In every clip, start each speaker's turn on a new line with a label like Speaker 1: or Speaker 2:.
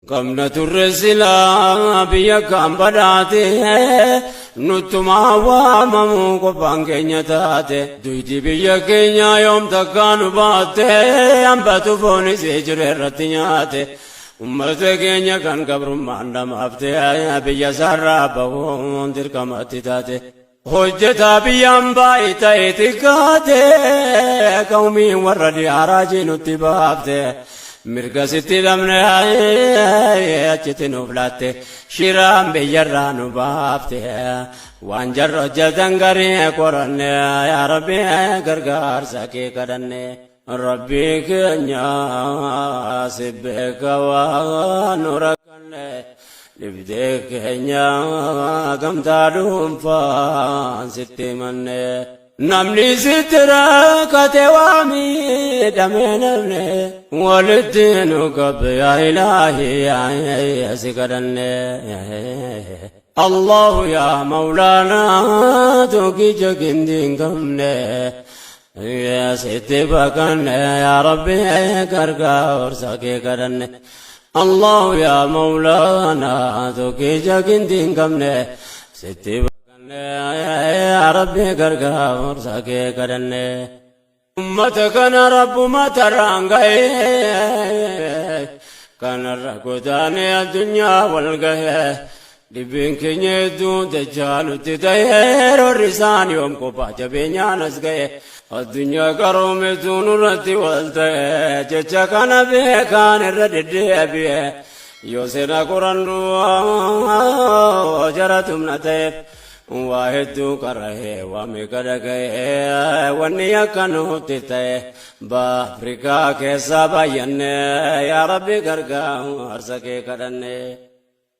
Speaker 1: Qabna turre silaa biyya kaan badhaate, nuttumaa waamamu qophaan keenya taate. Duyti biyya keenya yoom takkaa nu baatte, hambatu foonis jiru irratti nyaate. Ummata keenya kan gabrummaan dhamaafte, biyya isaarraa bahuun dirqamatti taate. Hojjetaa biyyaan baay'ee ta'e xiqqaate, qawmiin warra diyaaraa jinutti baafte. Mirga sitti dhabne achitti nuuf laatte, shiraan biyyarraa nu baafte. Waan jarra hojjetan garii qoranne, yaa Rabbi gargaarsa kee kadhanne. Rabbii keenya si beeka waan nu rakkanne, dhibdee keenya gamtaa dhuunfaan sitti himanne. Namni sitti rakkate waa miidhamee namne, walitti nu qabe yaa ilaahi si kadhanne. Allahu yaa Mawlaanaa tokkicha gindii hin qabne, sitti baqanne yaa Rabbi gargaarsa kee kadhanne. Allahu yaa Mawlaanaa tokkicha gindii hin qabne, sitti baqanne yaa Rabbi gargaarsa kee kadhanne. Ummata kana Rabbuma tarraan ga'ee, kanarra godaanee addunyaa wal ga'ee, dhibbeen keenya hedduu dachaa nutti ta'ee, roorri isaan yoom kophaa jabeenyaan as ga'e, addunyaa qaroometu nurratti wal ta'e. Jecha kana beekaan irra deddeebi'e, yoo seena qorannu jara tumna ta'eef waa hedduu qara'ee waa meeqa dhaga'ee, wanni akka nutti ta'e ba Afrikaa keessaa baay'anne, yaa Rabbi gargaarsa kee kadhanne.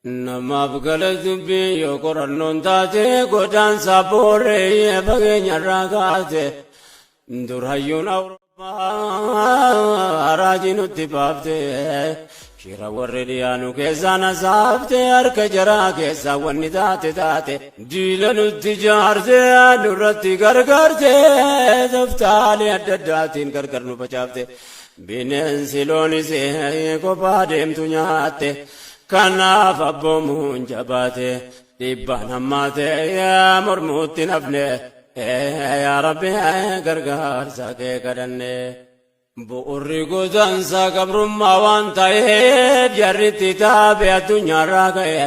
Speaker 1: Namaaf gala dubbii yoo qorannoon taate, godaansa booree fageenyarraa kaate. Dur hayyuun Awurooppaa raajii nutti baafte, shira warri dhiyaanu keessaa nasaafte, harka jaraa keessaa wanni taate taate. Diina nutti jaarte nurratti gargaarte, toftaalee adda addaatiin gargar nu facaafte. Bineensi loonis kophaa deemtu nyaatte, kanaaf abboomuun jabaate, dhiibbaan hammaate mormuutti nafne, yaa Rabbi gargaarsa kee kadhanne. Bu'urri godaansa gabrummaa waan ta'eef, jarritti taabe addunyaarraa ka'e.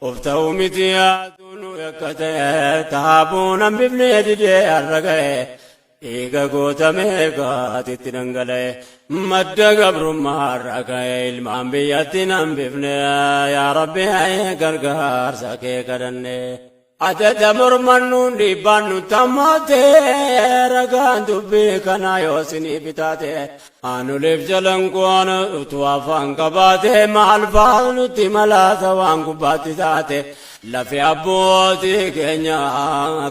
Speaker 1: Of ta'uu miti yaaduun akka ta'e, taabuun hambifnee didee har'a ga'e. Dhiiga gootamee gaatitti dhangala'e, madda gabrummaarraa ka'e, ilmaan biyyatti hambifne, yaa Rabbi gargaarsa kee kadhanne. Adada mormannuun dhiibbaan nutti hammaate, ragaan dubbii kanaa yoo sinii bitaate. Anuleef jalan qo'an utuu afaan qabaate, maal fa'aa nutti malaata waan gubbaatti taate. Lafi abbootii keenya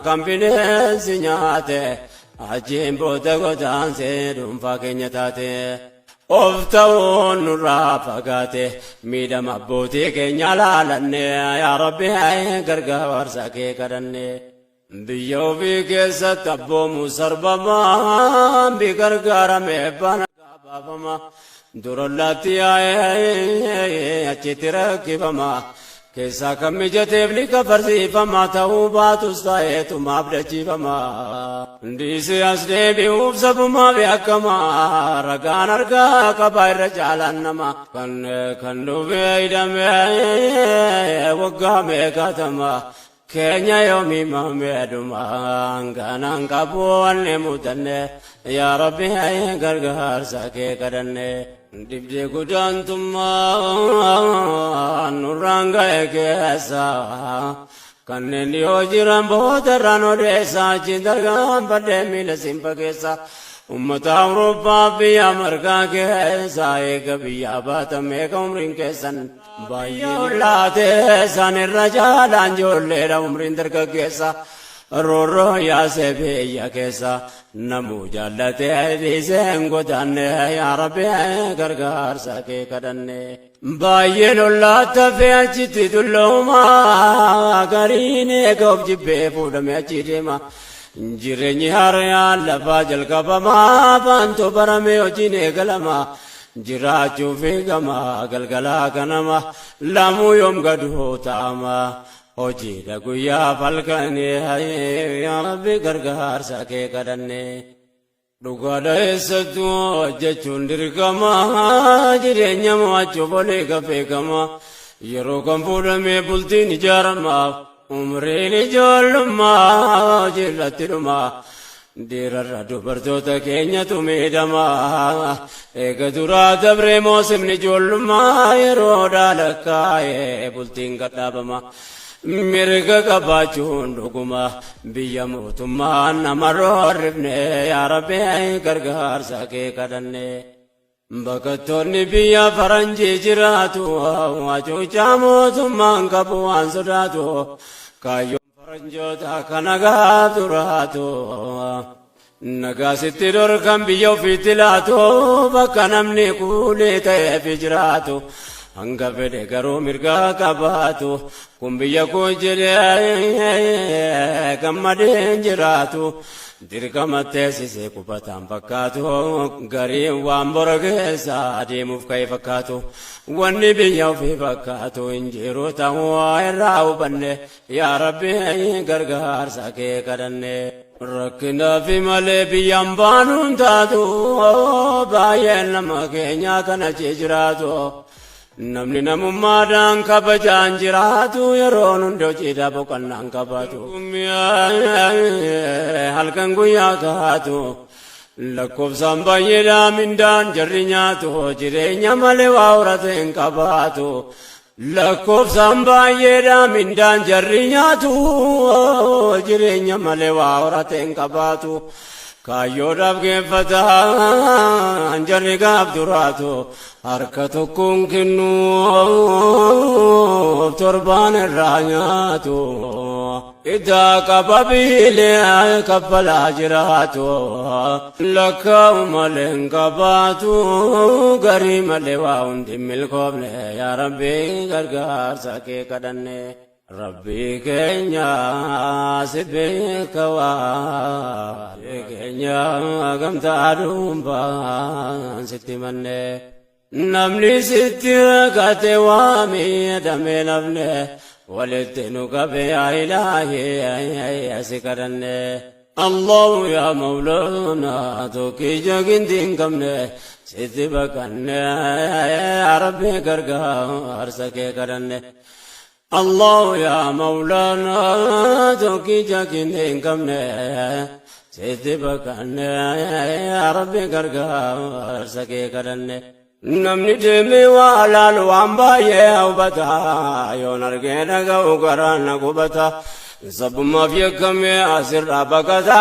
Speaker 1: kan bineensi nyaate, achiin booda godaansee dhuunfaa keenya taate. Of ta'uun nurraa fagaate, miidhama abbootii keenya laalanne, yaa Rabbi gargaarsa kee kadhanne. Biyya ofii keessatti abboomu sarbamaa, bi gargaarame bana gabaafama. Durollaatti yaa'ee achitti rakkifama. Keessaa kan mijateef ni kafarsiifama, ta'uu baatus ta'eetumaaf dachiifama. Dhiisee as deebi'uuf sabumaaf yakkama, ragaan harkaa qabaa irra caalaan nama. Kan kan dhufee hidhamee waggaa meeqatama. Keenya yoomii mameedhuma kanaan qabu wanni mudanne, yaa Rabbi gargaarsa kee kadhanne. Dhibdee godaantummaa nurraan ga'e keessa kanneen dhiyoo jiran boodarraan odeessa, achiin tarkaanfadhee miila simba keessa. Ummata Awurooppaa biyya margaa keessa eega biyyaa baatan meeqa umriin keessan baay'ee ollaate, isaan irra jaalaan ijoolleedha umriin dargaggeessa. Roorroo yaasee biyya keessa namuu jaallatee dhiiseen godaanne, yaa Rabbi gargaarsa kee kadhanne. Baay'een ollaata fee achitti tullooma, gariin eega of jibbee fuudhame achi deema. Jireenyi haaraan lafaa jalqabama, afaantu barame hojiin eegalama. Jiraachuu fi gama galgalaa kanama lamuu yoom gaduu ta'ama. Hojiidha guyyaa falkanii yaa Rabbi gargaarsa kee kadhanne. Dhugaadha eessattuu hojjechuun dirqama, jireenya mo'achuuf olii beekama. Yeroo kan fuudhamee bultiin ijaarama, umriin ijoollummaa hojiirratti dhuma. Dhiirarra dubartoota keenyatu miidhama. Eega duraa dabree moosimni ijoollummaa yeroo dhaalakkaa'ee bultiin gadhaabama. Mirga qabaachuun dhuguma, biyya mootummaan nama roorrifne, yaa Rabbi gargaarsa kee kadhanne. Baqattoonni biyya faranjii jiraatu, hacuuccaa mootummaan qabu waan sodaatu. Kaayyoon faranjoota kana gaaf duraatu. Nagaa sitti dhorkan biyya ofiitti laatu, bakka namni kuulee ta'eef jiraatu. Hanga fedhe garuu mirga qabaatu, kun biyya koo jedhee gammadeen jiraatu. Dirqama teessisee qubataan fakkaatu, gariin waan bora keessa adeemuuf ka'e fakkaatu. Wanni biyya ofii fakkaatu hin jiru ta'uu irraa hubanne, yaa Rabbi gargaarsa kee kadhanne. Rakkinaa fi malee biyyaan baanuun taatu, baay'een nama keenyaa kana jiraatu. Namni namummaadhaan kabajaan jiraatu yeroon hundi hojiidhaa boqonnaan qabaatu. Halkan guyyaa kaatu lakkoofsaan baay'eedhaa mindaan jarri nyaatu, jireenya malee waa horate hin qabaatu. Lakkoofsaan baay'eedhaa mindaan jarri nyaatu, jireenya malee waa horate hin qabaatu. Kaayyoodhaaf geeffataan jarri gaaf duraatu, harka tokkoon kennuuf torbaan irraa nyaatu. Idaa qaba biilee kaffalaa jiraatu, lakkaa'u malee hin qabaatu, garii malee waa hundi hin milkoofne, yaa Rabbi gargaarsa kee kadhanne. Rabbi keenya si beeka, waa keenya gamtaa dhuunfaan sitti manne. Namni sitti rakkate waa miidhamee nafne, walitti nu qabe yaa Ilaahi si kadhanne. Allahu yaa Mawlaana, tokkicha gindi hin qabne sitti baqanne, yaa Rabbi gargaarsa kee kadhanne. Allahu yaa Mawlaana, tokkicha gindi hin qabne sitti baqanne, yaa Rabbi gargaarsa kee kadhanne. Namni deemee waa laalu waan baay'ee hubata, yoon argee dhaga'u garaan na gubata. Sabummaaf yakkamee asirraa baqata,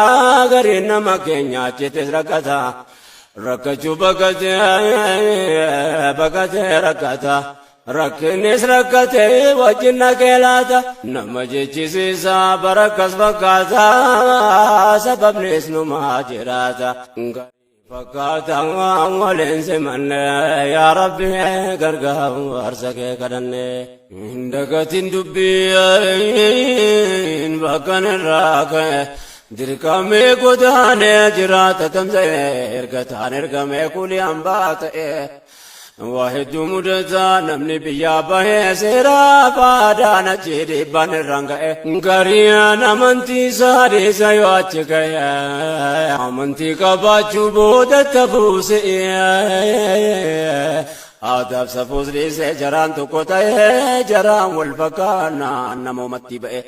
Speaker 1: gariin nama keenya achittis rakkata. Rakkachuu baqatee baqatee rakkata. Rakkinnis rakkatee wajjin naqee laata. Nama jechisiisa barakkas fakkaata, sababnis numaa jiraata. Fakkaata waliin simanne, yaa Rabbi gargaarsa kee kadhanne. Hin dagatin dubbiin bakkan irraa ka'e, dirqamee godaanee jiraata tamsa'e, ergataan ergamee kulii hambaa ta'e. Waa hedduu mudataa namni biyyaa bahee, seeraa faadaan achi dhiibbaan irraan ga'e. Gariin amantii isaa dhiisa yoo achi ga'e. Amantii qabaachuu booda tafuuse. Aadaaf safuus dhiisee jaraan tokko ta'e, jaraan wal fakkaannaa namoomatti ba'e.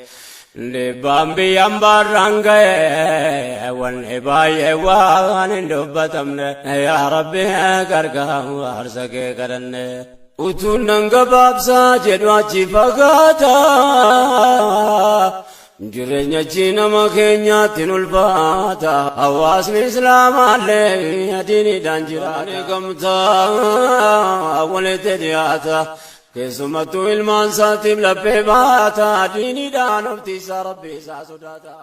Speaker 1: Dhiibbaan biyyaan baarraan ga'e wanni baay'ee waan hin dubbatamne, yaa Rabbi gargaarsa kee kadhanne. Utuun nan gabaabsaa jedhu achi fagaata. Jireenya achi nama keenyaatti ulfaata. Hawaasni Islaamaallee adiiniidhaan jiraata. Gamtaa walitti dhiyaata. Keessumattuu ilmaan isaatiif laphee baata. Diiniidhaan oftiisaa Rabbi isaa sodaata.